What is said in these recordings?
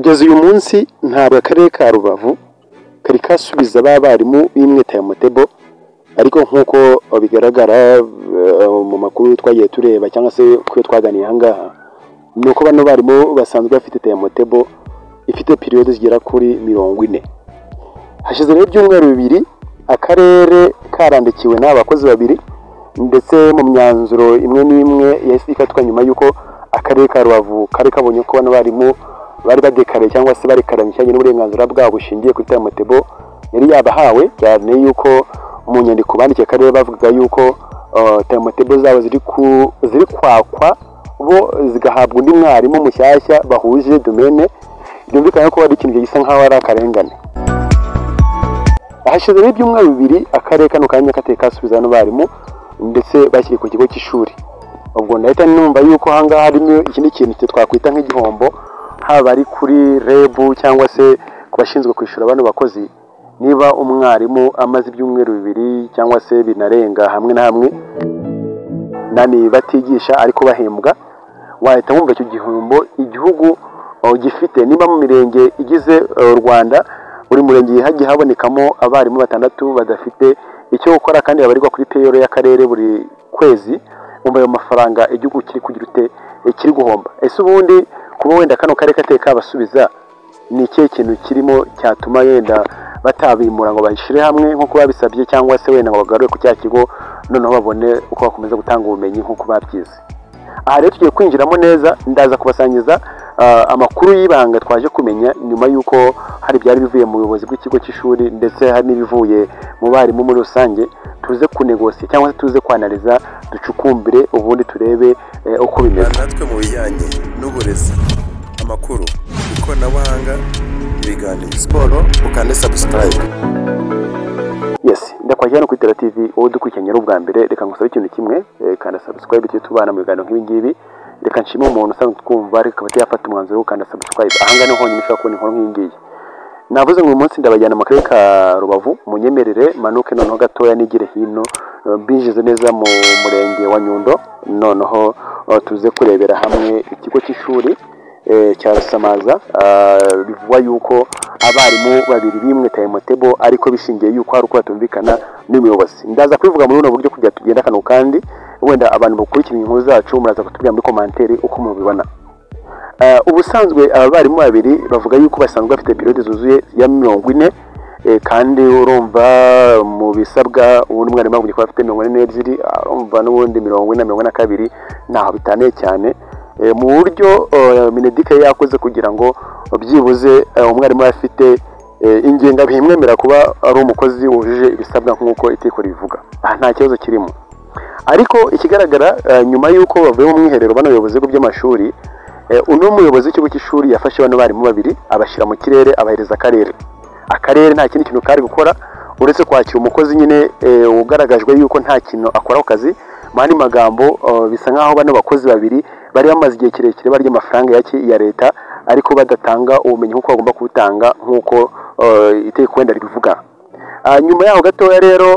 Kugeza uyu munsi ntabwo akarere ka Rubavu kari kasubiza ba barimu bimwe timetable, ariko nk'uko bigaragara mu makuru twagiye tureba cyangwa se kuyo twaganiye aha ngaha, ni uko bano barimu basanzwe bafite timetable ifite période zigera kuri 40. Hashize rero ibyumweru 2 akarere karandikiwe n'aba bakozi babiri, ndetse mu myanzuro imwe n'imwe yahise ifatwa nyuma y'uko akarere ka Rubavu kari kabonye ko bano barimu bari badekaraye cyangwa se barekaranye icyayi n'uburenganzira bwabo bushingiye kuri timetable yari yabahawe, cyane yuko mu nyandiko bandikiye akarere bavugaga yuko timetable zabo ziri kwakwa bo zigahabwa undi mwarimu mushyashya bahuje domaine. Byumvikana ko ari ikintu gisa nkaho ari akarengane. Hashize rero ibyumweru 2 akarere kano kanya kateye kasubiza bano barimu ndetse bashyiriye ku kigo cy'ishuri. Ubwo ndahita numva yuko aha ngaha harimo ikindi kintu twakwita nk'igihombo, haba ari kuri REB cyangwa se ku bashinzwe kwishyura bano bakozi. Niba umwarimu amaze ibyumweru 2 cyangwa se binarenga hamwe na hamwe nani batigisha ariko bahembwa, wahita wumva icyo gihombo igihugu gifite. Niba mu mirenge igize u Rwanda buri murenge hagiye habonekamo abarimu 6 badafite icyo gukora kandi babarirwa kuri payroll y'akarere buri kwezi, wumva ayo mafaranga igihugu kiri kugira ute, kiri guhomba. Ese ubundi kuba wenda kano karere kateye kabasubiza ni ikihe kintu kirimo cyatuma wenda batabimura ngo bayishire hamwe nk'uko babisabye, cyangwa se wenda ngo bagarure ku cya kigo noneho babone uko bakomeza gutanga ubumenyi nk'uko babyize? Aha rero tugiye kwinjiramo neza, ndaza kubasangiza amakuru y'ibanga twaje kumenya nyuma y'uko hari byari bivuye mu buyobozi bw'ikigo cy'ishuri ndetse hari n'ibivuye mu barimu muri rusange. Tuze kunegosiya cyangwa se tuze kwanaliza, ducukumbire ubundi turebe uko bimeze. Natwe mu bijyanye n'uburezi, amakuru, ikoranabuhanga, ibiganiro, siporo, ukande subscribe. Yes, ndakwakira no kuri Tera TV. Wowe dukurikiranye ari ubwa mbere, reka ngusabe ikintu kimwe, kanda subscribe tujye tubana mu biganiro nk'ibi ngibi. Reka nshime umuntu usanzwe twumva ariko akaba yafata umwanzuro wo gukanda subscribe. Aha ngaha niho honyine ushobora kubona inkuru nk'iyi ngiyi. Navuze ngo uyu munsi ndabajyana mu karere ka Rubavu, munyemerere manuke noneho gatoya nigire hino, mbinjize neza mu murenge wa Nyundo, noneho tuze kurebera hamwe ikigo cy'ishuri cya Rusamaza. Bivugwa yuko abarimu babiri bimwe timetable ariko bishingiye yuko hari uko batumvikana n'umuyobozi. Ndaza kubivuga muri buno buryo kugira tugenda kano, kandi wenda abantu bakurikira inkuru zacu muraza kutubwira muri commentaire uko mubibona. Ubusanzwe aba barimu babiri bavuga yuko basanzwe bafite période zuzuye ya 40, kandi urumva mu bisabwa ubundi umwarimu agomba kuba afite 42, urumva n'ubundi 40 42 ntaho bitaniye cyane. Mu buryo Mineduc yakoze kugira ngo byibuze umwarimu afite ingengabihe imwemerera kuba ari umukozi wujuje ibisabwa nk'uko itegeko ribivuga, aha nta kibazo kirimo. Ariko ikigaragara nyuma y'uko bavuye mu mwiherero bano bayobozi by'amashuri, uno muyobozi w'ikigo cy'ishuri yafashe bano barimu babiri abashyira mu kirere, abahereza akarere. Akarere nta kindi kintu kari gukora uretse kwakira umukozi nyine ugaragajwe yuko nta kintu akora ku kazi. Mu yandi magambo bisa nkaho bano bakozi babiri bari bamaze igihe kirekire barya amafaranga ya leta ariko badatanga ubumenyi nk'uko bagomba kubutanga nk'uko itegeko wenda ribivuga. Nyuma yaho gatoya rero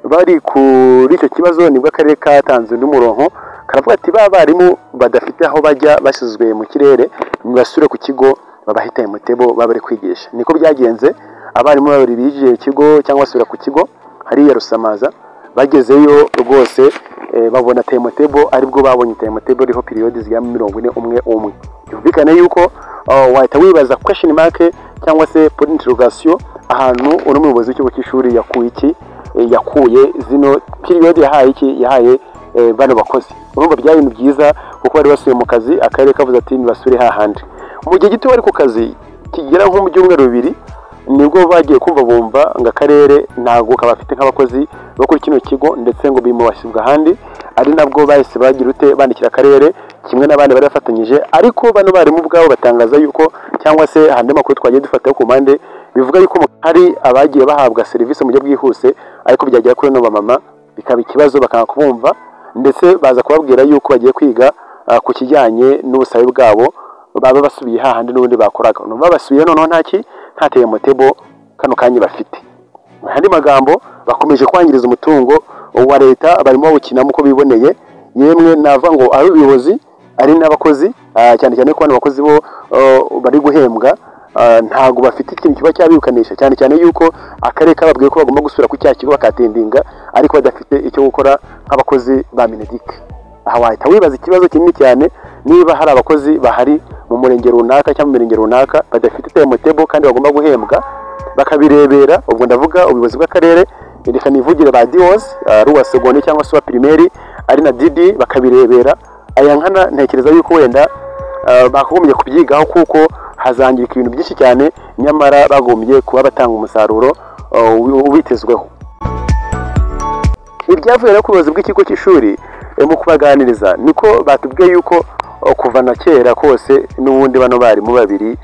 bari kuri icyo kibazo, nibwo akarere katanze undi murongo karavuga ati ba barimu badafite aho bajya bashyizwe mu kirere nibasure ku kigo babahe timetable baba bari kwigisha. Niko byagenze, abarimu babiri bigiye ikigo cyangwa basubira ku kigo hariya Rusamaza, bagezeyo rwose babona timetable, aribwo babonye timetable iriho période zigera muri 40 umwe umwe. Byumvikane yuko wahita wibaza question mark cyangwa se point interrogation ahantu uno muyobozi w'ikigo cy'ishuri yakuye iki, yakuye zino période, yahaye iki, yahaye bano bakozi. Urumva byari ibintu byiza kuko bari basubiye mu kazi, akarere kavuze ati nibasubire hahandi. Mu gihe gito bari ku kazi kigera nko mu byumweru 2, nibwo bagiye kumva bumva ngo akarere ntabwo kabafite nk'abakozi bo kuri kino kigo, ndetse ngo bimubashyirwa ahandi, ari nabwo bahise bagira ute bandikira akarere kimwe n'abandi bari bafatanyije. Ariko bano barimu ubwabo batangaza yuko cyangwa se handi makuru twagiye dufata ku mpande bivuga yuko hari abagiye bahabwa serivisi mu buryo bwihuse, ariko byagera kuri no bamama bikaba ikibazo bakanga kubumva, ndetse baza kubabwira yuko bagiye kwiga ku kijyanye n'ubusabe bwabo baba basubiye hahandi n'ubundi bakoraga. Numva basubiye noneho nta timetable kano kanya bafite. Mu yandi magambo bakomeje kwangiriza umutungo wa leta, barimo bawukinamo uko biboneye. Yemwe nava ngo ari ubuyobozi Ari n'abakozi, cyane cyane ko bano bakozi bo bari guhembwa, ntabwo bafite ikintu kiba cyabirukanisha, cyane cyane yuko akarere kababwiye ko bagomba gusubira ku cya kigo bakattendinga, ariko badafite icyo gukora nk'abakozi ba MINEDUC. Aha wahita wibaza ikibazo kinini cyane: niba hari abakozi bahari mu murenge runaka cyangwa mu mirenge runaka badafite timetable kandi bagomba guhembwa, bakabirebera. Ubwo ndavuga ubuyobozi bw'akarere, reka nivugire ba DOs, ari uwa secondaire cyangwa se uwa primaire, ari na DD, bakabirebera aya nkana. Ntekereza yuko wenda bakagombye kubyigaho, kuko hazangirika ibintu byinshi cyane, nyamara bagombye kuba batanga umusaruro ubitezweho. Ibyavuye rero ku buyobozi bw'ikigo cy'ishuri, mu kubaganiriza, niko batubwiye yuko kuva na kera kose n'ubundi bano barimu babiri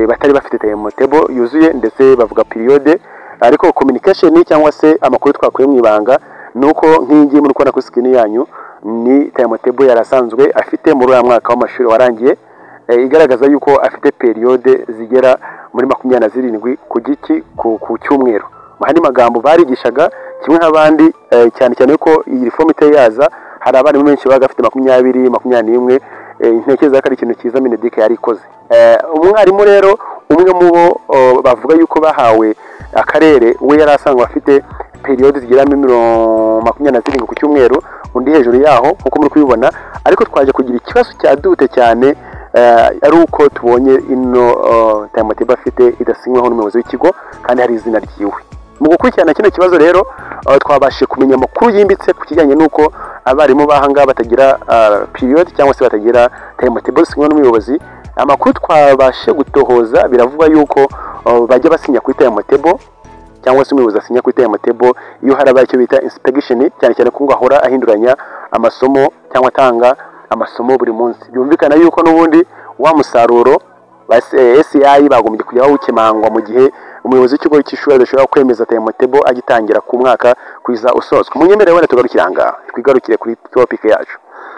batari bafite timetable yuzuye, ndetse bavuga période. Ariko communication cyangwa se amakuru twakuye mu ibanga ni uko nk'iyi ngiyi muri kubona kuri screen yanyu ni timetable yari asanzwe afite muri uriya mwaka w'amashuri warangiye, igaragaza yuko afite période zigera muri 27 ku giki ku cyumweru. Mu yandi magambo, barigishaga kimwe nk'abandi, cyane cyane ko iyi réforme itari yaza hari abarimu benshi babaga bafite 20, 21. Ntekereza ko ari ikintu cyiza MINEDUC yari ikoze. Umwarimu rero umwe mu bo bavuga yuko bahawe akarere, we yari asanzwe afite période zigera muri 27 ku cyumweru, undi hejuru yaho nkuko muri kubibona. Ariko twaje kugira ikibazo cya doute cyane ari uko tubonye ino timetable afite idasinyweho n'umuyobozi w'ikigo kandi hari izina ryiwe. Mu gukurikirana kino kibazo rero, twabashije kumenya amakuru yimbitse ku kijyanye n'uko abarimu b'ahangaha batagira période cyangwa se batagira timetable zisinywe n'umuyobozi. Amakuru twabashe gutohoza, biravugwa yuko bajya basinya kuri timetable, cyangwa se umuyobozi asinya kuri timetable iyo harabaye icyo bita inspection, cyane cyane ko ngo ahora ahinduranya amasomo cyangwa atanga amasomo buri munsi. Byumvikana yuko n'ubundi wa musaruro ba SI bagombye kujya bawukemangwa mu gihe umuyobozi w'ikigo cy'ishuri adashobora kwemeza timetable agitangira ku mwaka kwiza usozwa. Munyemerere wenda tugarukire aha ngaha, twigarukire kuri topic yacu.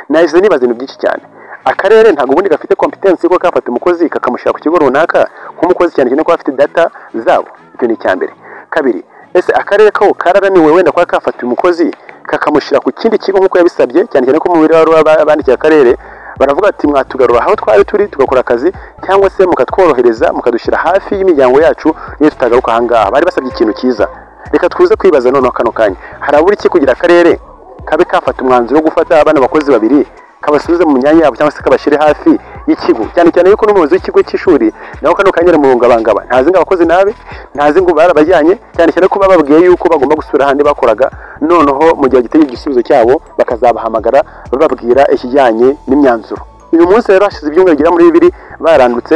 Nahise nibaza ibintu byinshi cyane. Akarere ntabwo ubundi gafite competence ko kafata umukozi kakamushyira ku kigo runaka nk'umukozi, cyane cyane ko afite data zabo? Icyo ni icya mbere. Kabiri, ese akarere ko karananiwe wenda kuba kafata umukozi kakamushyira ku kindi kigo nk'uko yabisabye, cyane cyane ko mu baruwa bandikiye akarere baravuga ati: "Mwatugarura aho twari turi tugakora akazi, cyangwa se mukatworohereza mukadushyira hafi y'imiryango yacu niyo tutagaruka aha ngaha." Bari basabye ikintu cyiza. Reka tuze kwibaza noneho kano kanya: harabura iki kugira akarere kabe kafata umwanzuro wo gufata abana bakozi babiri kabasubize mu myanya yabo, cyangwa se kabashyire hafi y'ikigo, cyane cyane yuko n'umuyobozi w'ikigo cy'ishuri nawe kano kanya ari mu ngabangaba, ntazi ngo abakozi nabe, ntazi ngo barabajyanye, cyane cyane ko bababwiye yuko bagomba gusubira ahandi bakoraga, noneho mu gihe bagitegereje igisubizo cyabo bakazabahamagara bababwira ikijyanye n'imyanzuro? Uyu munsi rero hashize ibyumweru bigera muri 2 barandutse.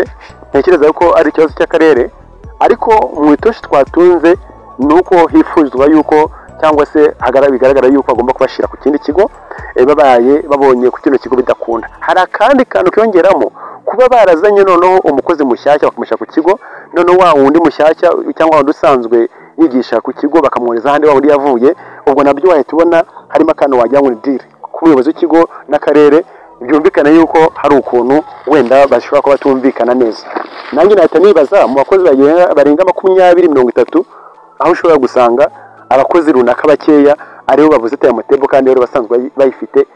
Ntekereza ko ari ikibazo cy'akarere, ariko mu itoshi twatunze ni uko hifuzwa yuko, cyangwa se bigaragara yuko bagomba kubashyira ku kindi kigo, babaye babonye ku kino kigo bidakunda. Hari akandi kantu kiyongeramo: kuba barazanye noneho umukozi mushyashya bakamushyira ku kigo, noneho wa wundi mushyashya cyangwa wundi usanzwe yigisha ku kigo bakamwohereza ahandi wa wundi yavuye. Ubwo nabyo wahita ubona harimo akantu wagira ngo ni deal ku muyobozi w'ikigo n'akarere. Byumvikana yuko hari ukuntu wenda bashobora kuba batumvikana neza. Nanjye nahita nibaza mu bakozi barenga 20, 30, aho ushobora gusanga abakozi runaka bakeya aribo babuze timetable kandi rero basanzwe bayifite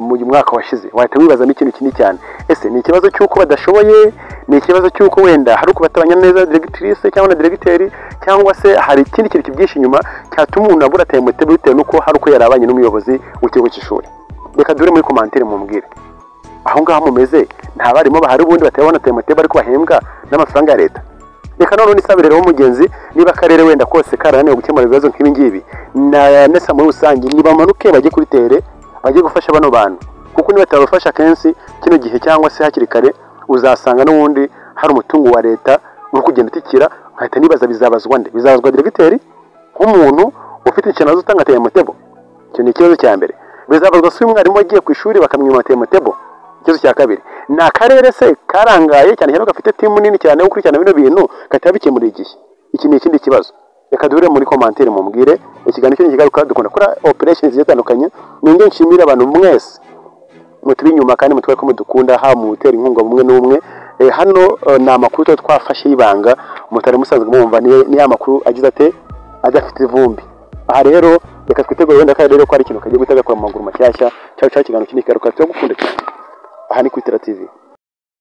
mu mwaka washize. Wahita wibazamo ikintu kinini cyane: ese ni ikibazo cy'uko badashoboye? Ni ikibazo cy'uko wenda hari uko batabanya neza directrice cyangwa na directeur, cyangwa se hari ikindi kintu kibyihishe inyuma cyatuma umuntu abura timetable bitewe n'uko hari uko yarabanye n'umuyobozi w'ikigo cy'ishuri? Reka dure muri commentaire mumbwire aho ngaho mumeze. Nta barimu bahari ubundi batabona timetable ariko bahembwa n'amafaranga ya leta? Reka noneho nisabire rero mugenzi, niba akarere wenda kose karananiwe gukemura ibibazo nk'ibi ngibi, na NESA muri rusange, nibamanuke bajye kuri terrain, bajye gufasha bano bantu, kuko niba batabafasha kenshi kino gihe cyangwa se hakiri kare, uzasanga n'ubundi hari umutungo wa leta uri kugenda utikira. Nkahita nibaza: bizabazwa nde? Bizabazwa diregiteri nk'umuntu ufite inshingano zo gutanga timetable? Icyo ni ikibazo cya mbere. Bizabazwa se umwarimu wagiye ku ishuri bakamwima timetable? Ikibazo cya kabiri, ni akarere se karangaye, cyane cyane ko gafite team nini cyane yo gukurikirana bino bintu, kataba bikemura igihe? Iki ni ikindi kibazo. Reka duhure muri commentaire mumbwire. Ikiganiro cyo kigaruka, dukunda gukora operation zigiye zitandukanye. Nongeye nshimire abantu mwese muturi inyuma kandi mutwe ko mudukunda, haba mu gutera inkunga bumwe n'umwe. Hano ni amakuru tuba twafashe y'ibanga mutari musanzwe mwumva, ni ya makuru agize ate adafite ivumbi. Aha rero reka twitegure wenda ko rero ko hari ikintu kagiye guhita gakora mu maguru mashyashya. Cyangwa ikiganiro kinini kigaruka. Turagukunda cyane. Aha ni kuri Tera TV.